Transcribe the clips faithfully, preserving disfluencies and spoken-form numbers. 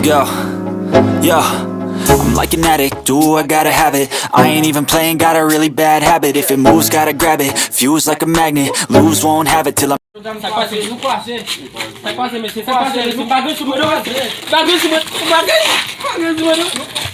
Yo, yo, I'm like an addict, do I gotta have it. I ain't even playing, got a really bad habit. If it moves, gotta grab it. Fuse like a magnet, lose, won't have it till I'm Sa k pase? Sa k pase, mesye? Sa k pase, mesye? Pa gen sou mwen, non, mesye. Pa gen sou mwen, pa gen, pa gen sou mwen, non.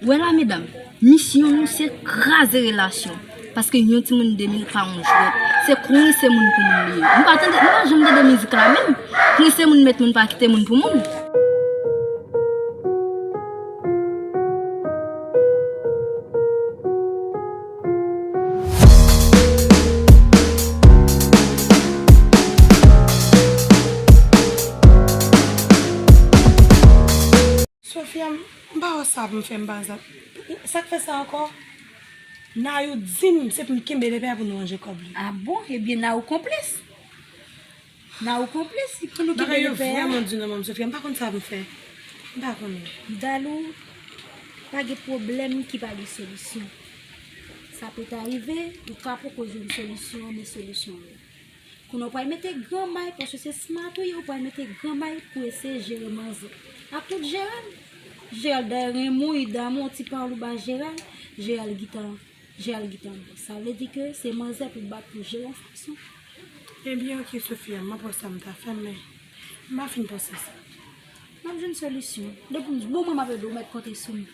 Wè la, medam, misyon nou se kraze relasyon. Paske yon timoun de mil pa yon jwèt. Se kwense moun pou moun li ye. M pa tande, m pa janm tande mizik la menm. Kwense moun met moun pa kite moun pou moun. Sofia, m pa wè sa pou m fè, m pa sa. Sa k fè sa ankò? Nayou di m se pou m kenbe lepè a pou nou ranje kòb li. A bon? Ebyen, Nayou konplis. Nayou konplis, pou nou kenbe lepè a. Bagay yo vrèman di nan men m, Sofia, m pa konn sa pou m fè. M pa konnen. Dalou, pa gen pwoblèm ki pa gen solisyon. Sa pete rive, ou ka poko jwenn solisyon an, men solisyon an. Kounye a w pral mete granmay, paske se smart ou ye, w pral mete granmay pou eseye jere manzè. Ak tout Jeral. Jeral dayè renmen w, li damou, yon ti pawòl ou ba Jeral, Jeral gentan, Jeral gentan bon. Sa vle di ke se manzè pou bat pou jere yon fason. Ebyen, oke, Sofia, m ap wè sa m ta fè, men m pa fin panse sa. M ap jwenn solisyon. Depi m di, bon, mwen m ap ede w, mèt konte sou mwen.